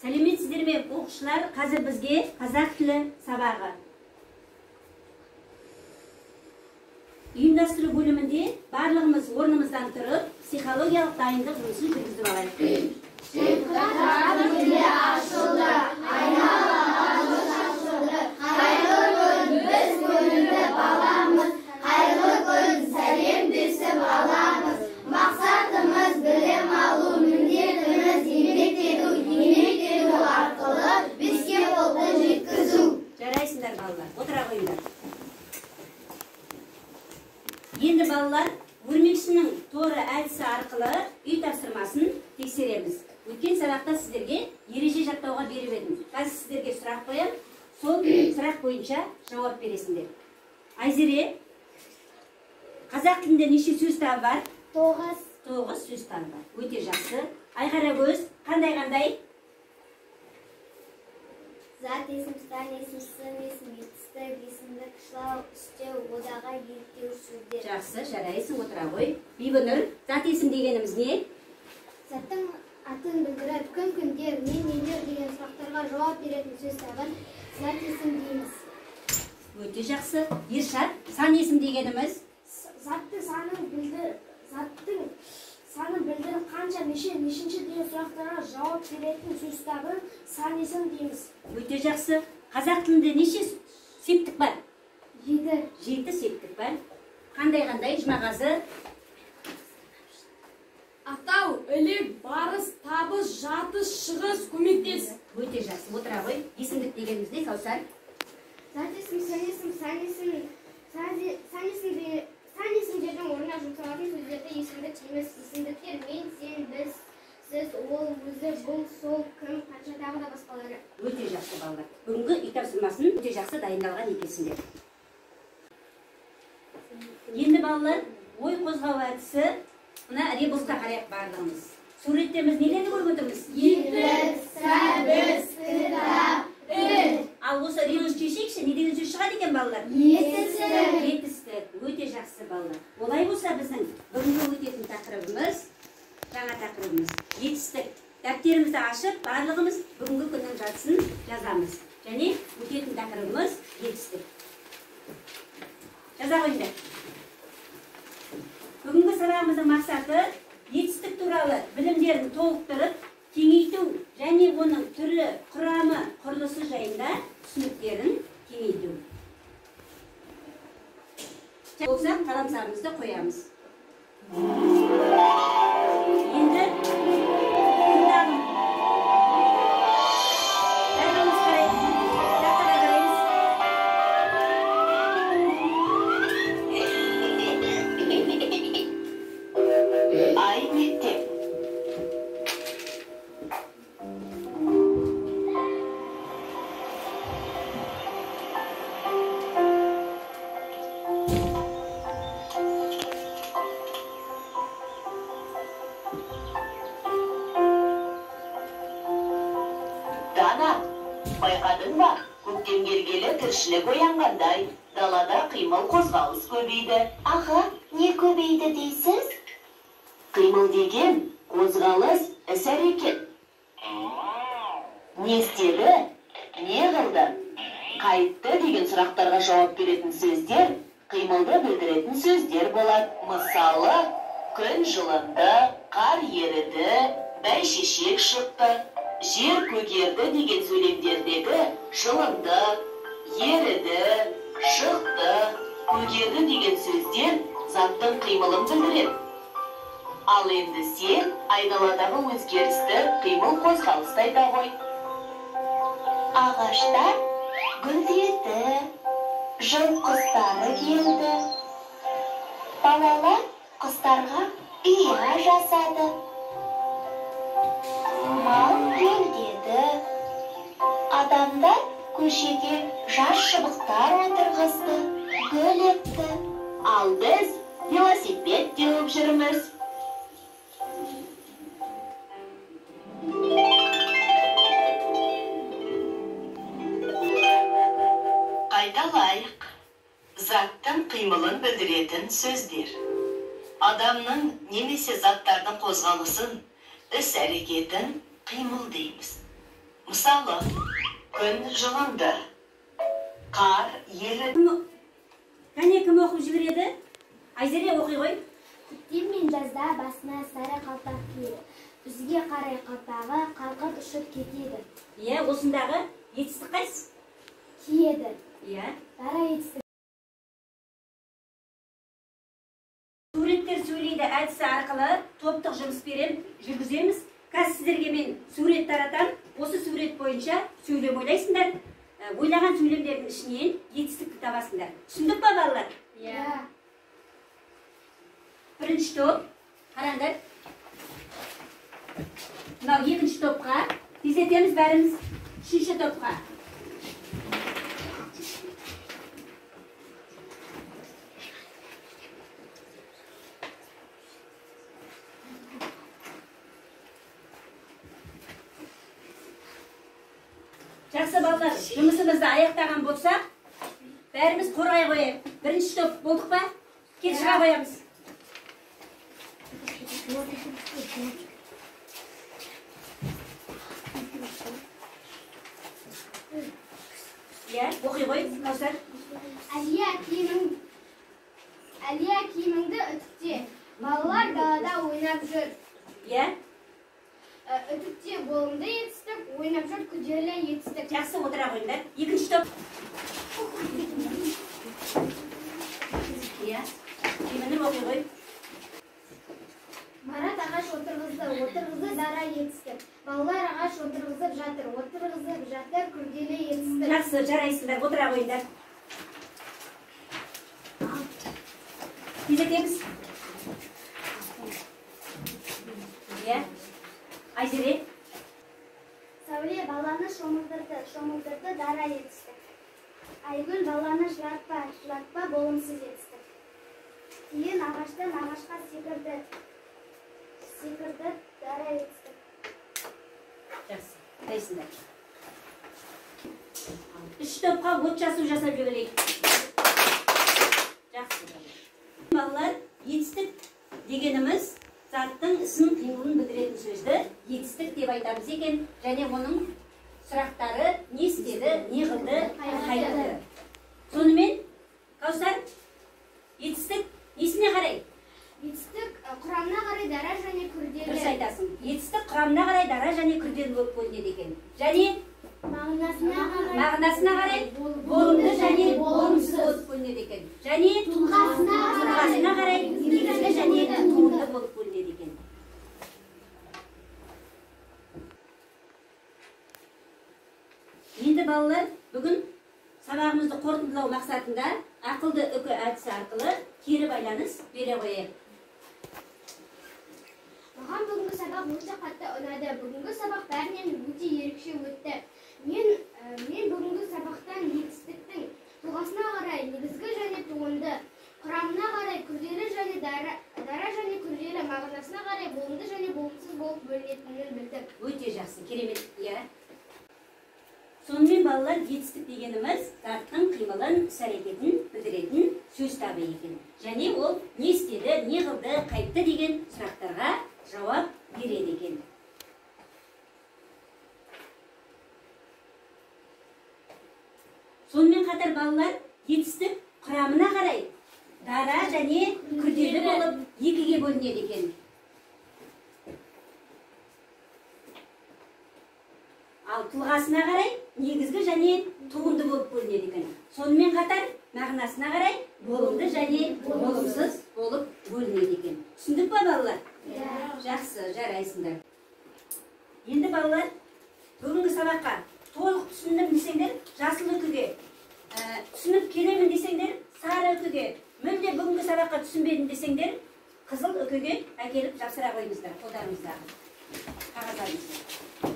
Сәлеметсіздер ме, оқушылар? Қазір бізге қазақ тілі сабағы. Ұйымдастыру бөлімінде барлығымыз орнымыздан тұрып, психологиялық дайындық жұмысын жүргізіп алайық. Тілі ашылды, айналаны шашылды. Қайырлы күн, біз көңілді баламыз. Қайырлы күн, сәлемдесіп аламыз. Мақсатымыз білім алу, міндетіміз еңбектену, еңбектену арқылы беске қолды жеткізу. Жарайсыңдар, балалар, отыра қойыңдар. Енді балалар, өрмекшінің торы әдісі арқылы үй тапсырмасын тексереміз. Өткен сабақта сіздерге ереже жаттауға беріп едім. Қазір сіздерге сұрақ қоямын, сол сұрақ бойынша жауап бересіңдер. Айзере, қазақ тілінде неше сөз табы бар? 9. 9 сөз табы бар. Өте жақсы. Айқарагөз, қандай-қандай? Зат есім, сан есім, сын есім, етістік, есімдік, шылау, үстеу, одаға, еліктеуіш сөздер. Жақсы, жарайсың, отыра ғой. Бибінұр, зат есім дегеніміз не? Заттың атын білдіріп, кім, кімдер, не, нелер деген сұрақтарға жауап беретін сөз табын зат есім дейміз. Өте жақсы. Ершат, сан есім дегеніміз? Заттың санын білдіріп, заттың санын білдіріп, қанша, неше, нешінші деген сұрақтарға жауап беретін сөз табын сан есім дейміз. Өте жақсы. Қазақ тілінде неше септік бар? 7. 7 септік бар. Қандай-қандай, Жұмағазы? Атау, ілік, барыс, табыс, жатыс, шығыс, көмектес. Өте жақсы, отыра ғой. Есімдік дегеніміз не, Кәусар? Зат есім, сан есім, сан есім, сан есім, сан есімдердің орнына жұмсалатын сөздерді есімдік дейміз. Есімдіктер мен, сен, біз, сіз, ол, өзі, бұл, сол, кім, қанша, тағы да басқалары. Өте жақсы, балалар. Бүгінгі үй тапсырмасын өте жақсы дайындалған екенсіңдер. Енді балалар, ой қозғау әдісі, мына ребусқа қарайық барлығымыз. Суретте біз нелерді көріп отырмыз? Етік, сәбіз, кітап, үн. Ал осы ребус шешейікші, не деген сөз шығады екен, балалар? Етістік. Етістік. Өте жақсы, балалар. Олай болса, біздің бүгінгі өтетін тақырыбымыз, жаңа тақырыбымыз етістік. Дәптерімізді ашып, барлығымыз бүгінгі күннің жартысын жазамыз. Және өтетін тақырыбымыз етістік. Жаза қойыңдар. Бүгінгі сабағымыздың мақсаты етістік туралы білімдерін толықтырып, кеңейту және оның түрі, құрамы, құрылысы жайында түсініктерін кеңейту. Болсақ, қаламсабымызды қоямыз. Енді тыңдағым. Барлығымыз қарайық. Тақтаға қараймыз. Ай мектеп. Дана, байқадың ба? Көктем келгелі тіршілік оянғандай, далада қимыл қозғалыс көбейді. Аға, не көбейді дейсіз? Қимыл деген қозғалыс, іс-әрекет. Не істеді, не қылды, қайтты деген сұрақтарға жауап беретін сөздер қимылды білдіретін сөздер болады. Мысалы, күн жылынды, қар еріді, бәйшешек шықты, жер көгерді деген сөйлемдердегі жылынды, еріді, шықты, көгерді деген сөздер заттың қимылын білдіреді. Ал енді сен айналадағы өзгерісті, қимыл қозғалысты айта ғой. Ағаштар гүлдеді, жыл құстары келді. Балалар құстарға ұя жасады. Мал төлдеді. Адамдар көшеге жас шыбықтар отырғызды, гүл екті. Ал біз велосипед теуіп жүрміз. Қайталайық. Заттың қимылын білдіретін сөздер. Адамның немесе заттардың қозғалысын, іс-әрекетін қимыл дейміз. Мысалы, күн жылынды, қар еріді. Кәне, кім оқып жібереді? Айзере, оқи ғой. Көктем мен жазда басына сары қалпақ киеді. Күзге қарай қалпағы қалқып ұшып кетеді. Иә, осындағы етістік қайсы? Киеді. Иә. Дара етістік. Суреттер сөйлейді әдісі арқылы топтық жұмыс берем, жүргіземіз. Қазір сіздерге мен сурет таратам. Осы сурет бойынша сөйлем ойлайсыңдар. Ойлаған сөйлемдердің ішінен етістікті табасыңдар. Түсіндік па, балалар? Иә. Бірінші топ, қараңдар. Мынау екінші топқа, тездетеміз бәріміз үшінші топқа. Жақсы, балалар, жұмысымызды аяқтаған болсақ, бәріміз қорғай қояйық. Бірінші топ болдық па? Кел, шыға қоямыз. Иә, оқи ғой, Каусар. Әлия, киіміңді үтікте. Балалар далада ойнап жүр. Иә. Үтікте болымды етістік, ойнап жүр күрделі етістік. Жақсы, отыра қойыңдар. Екінші топ. Иә, киіміңді оқи ғой. Марат ағаш отырғызды, отырғызды дара етістік. Балалар ағаш отырғызып жатыр, отырғызып жатыр күрделі етістік. Жақсы, жарайсыңдар, отыра қойыңдар. Тездетеміз. Иә. Айзере. Сәуле баланы шомылдырды, шомылдырды дара етістік. Айгүл баланы жылатпа, жылатпа болымсыз етістік. Тиін ағаштан ағашқа секірді, секірді дара етістік. Жақсы, қайсыңдар. Үш топқа от жасу жасап жіберейік. Жақсы. Балалар, етістік дегеніміз заттың ісін қимылын білдіретін сөзді етістік деп айтамыз екен, және оның сұрақтары не істеді, не қылды, қайтты. Сонымен, Каусар, етістік несіне қарай? Етістік құрамына қарай дара және күрделі. Дұрыс айтасың. Етістік құрамына қарай дара және күрделі болып бөлінеді екен. Және мағынасына қарай болымды және болымсыз болып бөлінеді екен. Және тұлғасына қарай негізгі және туынды болып бөлінеді екен. Енді балалар, бүгін сабағымызды қорытындылау мақсатында ақылды үкі әдісі арқылы кері байланыс бере қояйық. Маған бүгінгі сабақ өте қатты ұнады. Бүгінгі сабақ бәрінен өте ерекше өтті. Мен бүгінгі сабақтан етістіктің тұлғасына қарай негізгі және туынды, құрамына қарай күрделі және дара және күрделі, мағынасына қарай болымды және болымсыз болып бөлінетінін білдім. Өте жақсы, керемет, иә. Сонымен, балалар, етістік дегеніміз заттың қимылын, іс-әрекетін білдіретін сөз табы екен. Және ол не істеді, не қылды, қайтты деген сұрақтарға жауап береді екен. Сонымен қатар, балалар, етістік құрамына қарай дара және күрделі болып екіге бөлінеді екен. Ал тұлғасына қарай негізгі және туынды болып бөлінеді екен. Сонымен қатар мағынасына қарай болымды және болымсыз болып бөлінеді екен. Түсіндік па, балалар? Иә. Жақсы, жарайсыңдар. Енді, балалар, бүгінгі сабаққа толық түсіндім десеңдер, жасыл үкіге, түсініп келемін десеңдер, сары үкіге, мүлде бүгінгі сабаққа түсінбедім десеңдер, қызыл үкіге әкеліп жапсыра қойыңыздар қолдарыңыздағы қағаздарыңызды.